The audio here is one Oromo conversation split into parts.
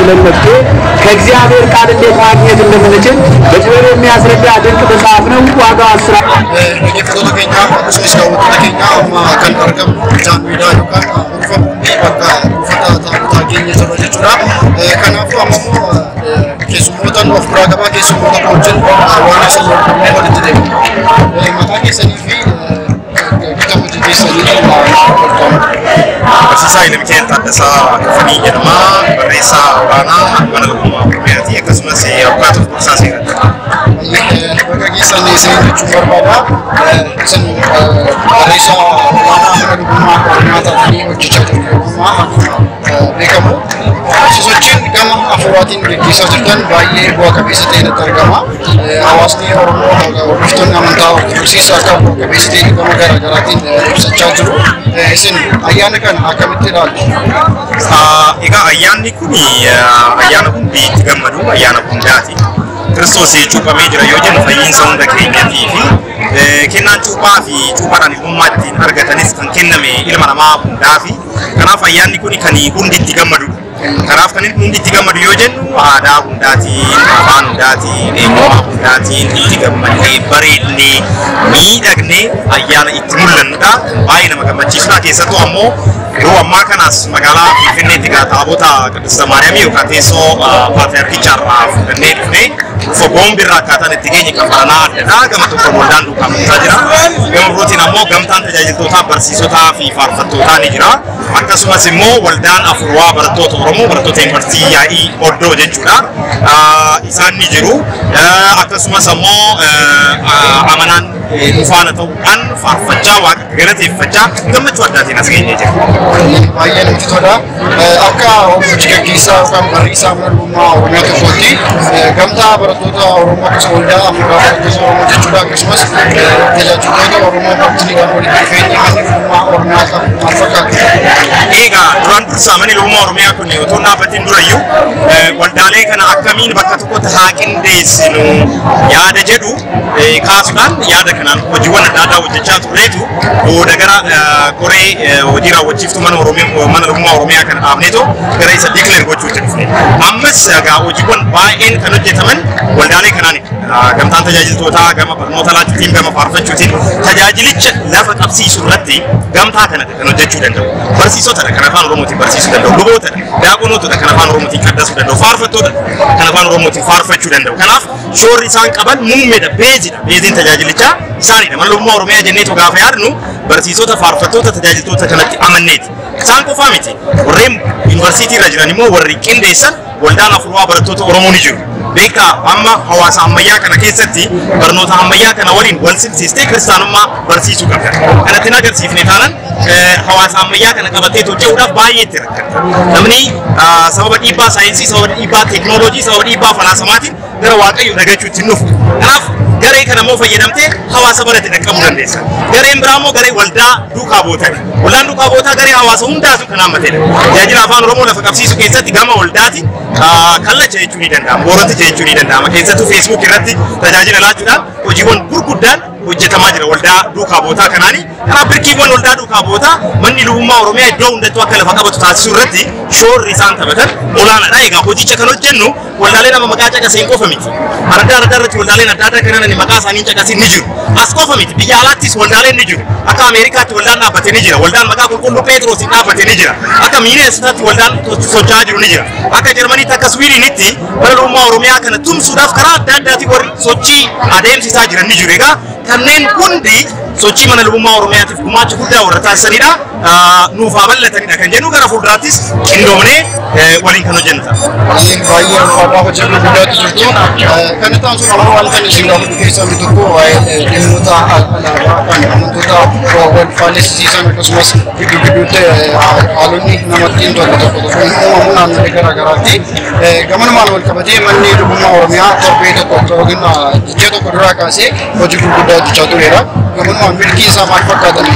ያለን መፍትሄ ከእግዚአብሔር ቃል እንዴት ማግኘት እንደምንችል በጥበብ የሚያስረዳ ድንቅ መጽሐፍ ነው። ዋጋው 10 Dhaggeeffattoota keenya akkasumas daawwattoota keenya amma kan argamu Jaanmeedaa yookaan Ulfa bakka buufata taabotaa keenya jirra jechuudha. Kanaafuu amma immoo keessummoota of biraa qabaa, keessummoota wajjin waan isa hordofnee walitti deemna. Maqaa keessanii fi gita hojii keessanii hordofna. Barsiisaa Hayilamiikaa'el Taaddasaa Kafanii jedhama. Barreessaa olaanaa Mana Lubummaa Oromiyaati. Akkasumas abukaatoo fi gorsaa seeraati. Bakka keessan isin jechuun barbaada. Isin barreessaa olaanaa Mana Lubummaa Oromiyaa taatanii hojjechaa jirtu yeroo ammaa akkuma beekamu. Sosochiin gama hafuuraatiin gaggeessaa jirtan baay'ee bu'a qabeessa ta'e natti argama. Hawaasni Oromoo hordoftoonni amantaa Ortodoksiis akka bu'a qabeessa ta'e gama garaa garaatiin ibsachaa jiru. Isin ayyaana kana akkamitti ilaaltu? Egaa ayyaanni kun ayyaana hundi itti gammadu, ayyaana hundaati. Kiristoos cuuphamee jira yoo jennu fayyiinsa hunda keenyatii fi kennaan cuuphaa fi cuuphaadhaan ilmummaa ittiin argatanis kan kenname ilma namaa hundaafi. Kanaaf ayyaanni kun kan hundi itti gammadudha. Kanaaf kan hundi itti gammadu yoo jennu aadaa hundaatiin, afaan hundaatiin, eenyummaa hundaatiin itti gammadnee, bareednee, miidhagnee ayyaana itti mul'annudha. Baay'ee nama gammachiisudha. Keessattuu ammoo yeroo ammaa kanas magaalaa Finfinneetti egaa taabota Qiddusta Maariyaamii yookaan teessoo paatriyaarkichaa irraa fudhannee dhufnee fogoon birraa akkaataan itti geenye kan baranaa addadha. Gama tokkoon waldaan duukaa buusaa jira. Gama birootiin ammoo gamtaan tajaajiltootaa, barsiisotaa fi faarfattootaa ni jira. Akkasumas immoo waldaan afuuraa barattoota Oromoo, barattoota yuunivarsiitii yaa'ii Oddoo jechuudha. Isaan ni jiru. Akkasumas ammoo amanaan nu faana ta'uudhaan faarfachaa, waaqa galateeffachaa gammachuu addaatiin as geenyee jira. Baay'ee namatti tola. Akka hojii gaggeessaa yookaan barreessaa Mana Lubummaa Oromiyaa tokkootti gamtaa barattoota Oromoo akkasumas waldaa afuuraa barattoota Oromoo jechuudha, akkasumas tajaajiltoota Oromoo wajjin walitti dhufeenyi Manni Lubummaa Oromiyaa qabu maal fakkaata? Egaa duraan dursaa Manni Lubummaa Oromiyaa kun otoo hin dhaabbatin durayyuu waldaalee kana akkamiin bakka tokkotti haa qindeessinu yaada jedhu kaasuudhaan yaada kanaan hojiiwwan adda addaa hojjechaa turreetu booda gara koree hojii raawwachiiftuu mana Oromiyaa, Mana Lubummaa Oromiyaa kana dhaabneetu gara isa declare gochuutti dhufne. Ammas egaa hojiiwwan baay'een kan hojjetaman waldaalee kanaanidha. Gamtaan tajaajiltootaa gama barnoota laachuutiin, gama faarfachuutiin tajaajilicha lafa qabsiisuu irratti gamtaa kanadha kan hojjechuu danda'u. Barsiisotadha kan afaan Oromootiin barsiisuu danda'u. Lubootadha, daaqonootadha kan afaan Oromootiin qaddasuu danda'u. Faarfattootadha kan afaan Oromootiin faarfachuu danda'u. Kanaaf shoorri isaan qaban muummeedha, beezidha. Beeziin tajaajilichaa isaanidha. Mana Lubummaa Oromiyaa jenneetu gaafa yaadnu barsiisota, faarfattoota, tajaajiltoota kanatti amanneeti. Isaan qofaa miti. Warreen yuunivarsiitii irra jiran immoo warri qindeessan waldaan afuuraa barattoota Oromoo ni jiru. Beekaa amma hawaasa ammayyaa kana keessatti barnoota ammayyaa kana waliin wal simsiistee kiristaanummaa barsiisuu qabda. Kanatti hin agarsiifne taanaan hawaasa ammayyaa kana qabatee socho'uudhaaf baay'ee itti rakkata. Namni sababa dhiibbaa saayinsii, sababa dhiibbaa teekinooloojii, sababa dhiibbaa falaasamaatiin gara Waaqayyo dagachuutti hin dhufu. Kanaaf garee kana immoo fayyadamtee hawaasa barate dhaqqabuu dandeessa. Gareen biraa immoo garee waldaa duukaa bootadha. Waldaan duukaa bootaa garee hawaasa hundaatu kan hammatedha. Tajaajila afaan Oromoo lafa qabsiisuu keessatti gama waldaati kallacha jechuun ni danda'ama. Booraticha jechuun ni danda'ama. Keessattuu Facebook irratti tajaajila laachuudhaan hojiiwwan gurguddaan hojjetamaa jira waldaa duukaa bootaa kanaani. Kanaaf birkiiwwan waldaa duukaa bootaa Manni Lubummaa Oromiyaa iddoo hundattuu akka lafa qabatu taasisuu irratti shoorri isaan taphatan olaanaadha. Egaa hojicha kan hojjennu waldaalee nama maqaa caqaseen qofa miti. Ardaa ardaa irratti waldaaleen adda addaa kanaan maqaa isaanii caqasiin ni jiru. As qofa miti, biyya alaattis waldaaleen ni jiru. Akka Ameerikaatti waldaan dhaabbate ni jira. Waldaan maqaa qulqulluu Phexrosiin dhaabbate ni jira. Akka Miineesotaatti waldaan socho'aa jiru ni jira. Akka Jarmaniitti, akka Swiidinitti Mana Lubummaa Oromiyaa kana tumsuudhaaf karaa adda addaatiin warri sochii adeemsisaa jiran ni jiru. Egaa kanneen hundi sochii Mana Lubummaa Oromiyaatiif gumaacha guddaa warra taasisanidha. Nuuf haa bal'atanidha kan jennu, gara fuulduraattis qindoomnee waliin kan hojjennu ta'a. Baay'ee ulfaataa hojii gurguddaatu jirtu. Kan itti aansuun ammoo wanta isin gaafatu keessaa inni tokko waa'ee dhimmoota alaabaa kan amantoota wal faallisiisan, akkasumas gidduu gidduutti haalonni namatti hin tolle tokko tokko hin uumamu naannolee garaa garaatti. Gamanumaan wal qabatee Manni Lubummaa Oromiyaa torbee tokko yookiin ji'a tokko duraa kaasee hojii gurguddaa hojjechaa tureera. Gamanumaan milkiin isaa maal fakkaatani?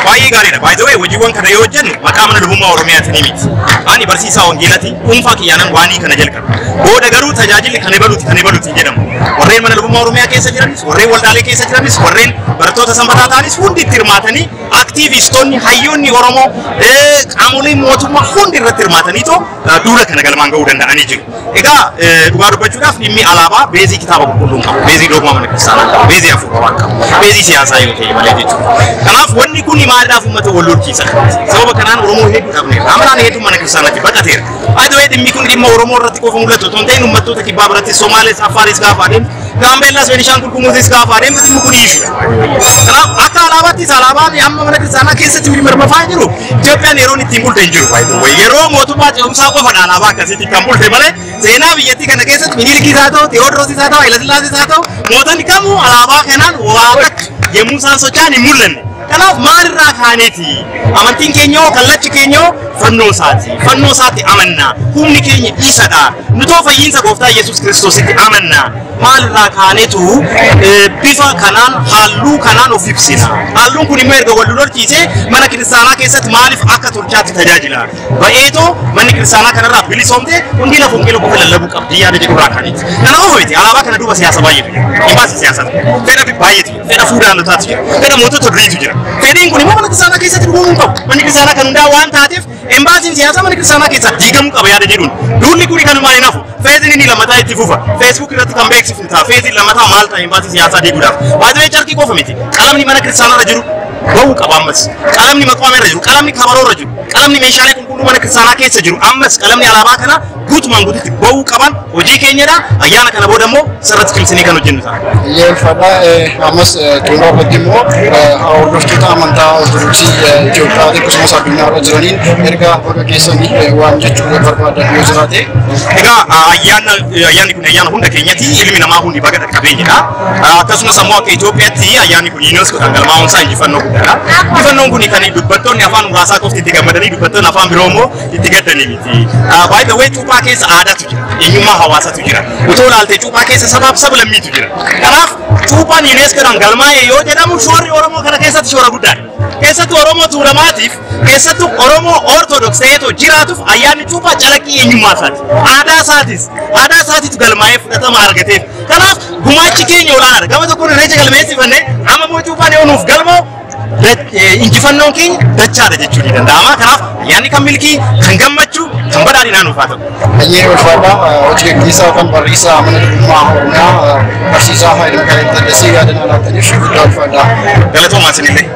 Baay'ee gaariidha. By the way, hojiiwwan kana yoo hojjennu maqaa Mana Lubummaa Oromiyaatiin miti. Ani barsiisaa wangeelaati, dhuunfaa kiyyaanan waanii kana jalqabe. Booda garuu tajaajilli Wangeelli kan ebaluuti kan ebaluuti jedhamu. Warreen mana lubummaa Oromiyaa keessa jiranis, warreen waldaalee keessa jiranis, warreen barattoota sanbataa ta'anis hundi itti hirmaatanii aktiivistoonni, hayyoonni Oromoo, qaamoleen mootummaa hundi irratti hirmaataniitoo duula kana galmaan ga'uu danda'anii jiru. Egaa dhugaa dubbachuudhaaf dhimmi alaabaa beezii kitaaba qulqulluu hin qabu, beezii dogmaa mana kiristaanaa hin qabu, beezii hafuuraa hin qabu, beezii siyaasaa yoo ta'e malee jechuudha. Kanaaf wanni kun maaliidhaaf uummata wal lolchiisa? Sababa kanaan Oromoo hedduu dhabneerra. Amanaan hedduun mana kiristaanaatti baqateera. Haa ta'u dhimmi kun dhimma Oromoo irratti qofa mul'atu otoo hin ta'in uummattoota kibbaa biratti Somaalees, Affaaris gaafa adeemtu, Gaambeellaas, Beenishaangul Gumuzis gaafa adeemtu dhimmi kun ishuudha. Kanaaf akka alaabaattis alaabaan amma mana kiristaanaa keessatti mirmirmafaa jiru Itoophiyaan yeroon ittiin bulte hin jiru. Yeroo mootummaa ce'umsaa qofadha alaabaa akkasiitti kan bulte malee seenaa biyyattii kana keessatti Minilikis haa ta'u, Tewoodiroos haa ta'u, Hayilasillaasiis haa ta'u mootonni kamuu alaabaa kanaan waa takka yommuu isaan socho'an hin mul'anne. Kanaaf maalirraa kaaneeti? Amantiin keenya hoo kallachi keenya hoo fannoo isaati. Fannoo isaatti amanna. Humni keenya isadha. Nutoo fayyiinsa gooftaa Yesuus Kiristoositti amanna. Maalirraa kaaneetu bifa kanaan halluu kanaan of ibsina. Halluun kun immoo erga wal lolchiisee mana kiristaanaa keessatti maaliif akka tolchaatti tajaajila? Ba'eetoo manni kiristaanaa kanarraa bilisoomte hundi lafa wangeela qofa lallabuu qabdi yaada jedhurraa kaaneeti. Kana qofa miti alaabaa kana duuba siyaasa baay'eetu jira. Imbaasii siyaasaatu jira. Fedha baay'eetu jira. Fedha fuudhaanotaatu jira. Fedha mootota duriitu jira. Fedhiin kun immoo mana kiristaanaa keessatti dhugoomuu hin qabu. Manni kiristaanaa kan hundaa waan taateef embaasiin siyaasaa mana kiristaanaa keessaa diigamuu qaba yaada jedhuun. Duulli kun kanumaan hin hafu. Feeziin inni lammataa itti fufa. Facebook irratti kan beeksifnu ta'a. Feeziin lammataa maal ta'a embaasii siyaasaa diiguudhaaf. Baay'ee carqii qofa miti. Qalamni mana kiristaanaa irra jiru ba'uu qaba ammas. Qalamni maqaama irra jiru, qalamni kabaroo irra jiru, qalamni meeshaalee qulqulluu mana kiristaanaa keessa jiru ammas qalamni alaabaa kana guutumaan guututti ba'uu qaban hojii keenyadha. Ayyaana kana booda immoo sirratti cimsinee kan hojjennu ta'a. Ulfaadha. Ammas xumura irratti immoo hordoftoota amantaa Ortodoksii Itoophiyaa akkasumas addunyaa irra jiraniin ergaa baga keessanii waan jechuu barbaadan yoo jiraate. Egaa ayyaanni kun ayyaana hunda keenyatti ilmi namaa hundi baga dhaqqabee jedha. Akkasumas ammoo akka Itoophiyaatti ayyaanni kun UNESCO dhaan galmaa'uun isaa injifannoo guddaadha. Injifannoon kun kan dubbattoonni afaan muraasaa qofti itti gammadanii dubbattoonni afaan biroo immoo itti gaddanii miti. By the way cuuphaa keessa aadaatu jira. Eenyummaa hawaasatu jira. Otoo ilaalte cuuphaa keessa sabaaf sab-lammiitu jira. Kanaaf cuuphaan UNESCO dhaan galmaa'e yoo jedhamu shoorri Oromoo kana keessatti shoora guddaadha. Keessattuu Oromoo Tuulamaatiif, keessattuu Oromoo Ortodoks ta'eetoo jiraatuuf ayyaanni cuuphaa calaqqii eenyummaa isaati. Aadaa isaatis, aadaa isaatiitu galmaa'ee fudhatama argateef. Kanaaf gumaachi keenya olaanaadha. Gama tokkoon irreecha galmeessifannee amma immoo cuuphaan yoo nuuf galmaa'u injifannoon keenya dachaadha jechuun ni danda'ama. Kanaaf ayyaanni kan milkii, kan gammachuu, kan badhaadhinaa nuuf haa ta'u. Hayyee ulfaadha. Hojii gaggeessaa kan barreessaa mana lubummaa Oromiyaa barsiisaa Haayiluu Mikaa'el Taddasee yaada naa laattaniif guddaa ulfaadha. Galatoomaa isinillee.